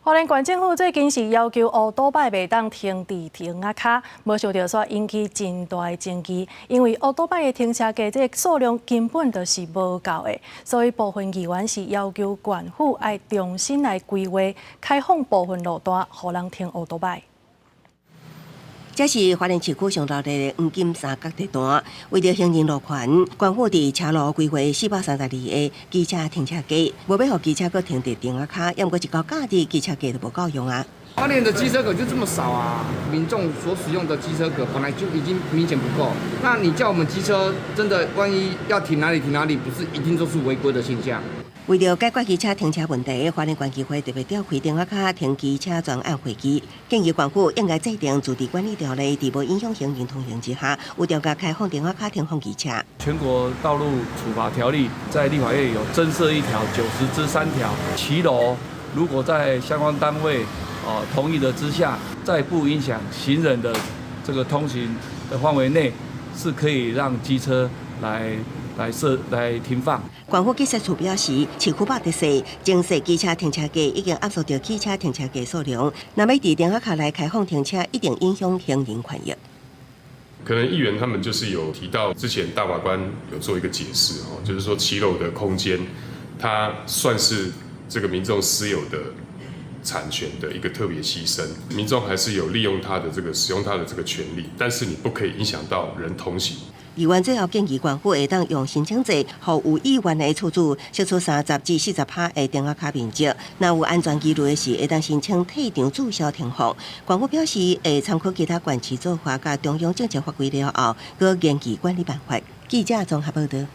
花蓮縣政府最近是要求烏多擺袂當停佇亭仔跤，無想著煞引起真大的爭議，因為烏多擺的停車格這個數量根本就是無夠的，所以部分議員是要求縣府愛重新來規劃，開放部分路段，予人停烏多擺。這是花蓮市區上熱鬧的黃金三角地段，為著行人路權，縣府佇車路規劃432個機車停車格，無欲予機車閣停佇亭仔跤，猶毋過一到假日機車格就無夠用啊。花蓮的機車格就這麼少啊！民眾所使用的機車格本來就已經明顯不夠，那你叫我們機車真的萬一要停哪裡停哪裡，不是一定都是違規的現象？為著解決機車停車問題，花蓮縣議會特別召開亭仔跤停機車專案會議，建議縣府應該制定自治管理條例，佇無影響行人通行之下，有條件開放亭仔跤停放機車。全國道路處罰條例在立法院有增設一條90之3條，騎樓如果在相關單位同意的之下，在不影響行人的這個通行的範圍內，是可以讓機車來設來停放。縣府建設處表示，市區百特色增設機車停車格已經壓縮著汽車停車格數量，若欲佇亭仔跤來開放停車，一定影響行人權益。可能議員他們就是有提到，之前大法官有做一個解釋，哦，就是說騎樓的空間，它算是這個民眾私有的產權的一個特別犧牲，民眾還是有利用他的這個使用他的這個權利，但是你不可以影響到人通行。議員最後建議縣府會當用申請制，予有意願的厝主釋出30至40趴的亭仔跤面積，若有安全疑慮的時，會當申請退場註銷停放。縣府表示會參考其他縣市做法，佮中央政策法規了後，閣研擬管理辦法。記者綜合報道。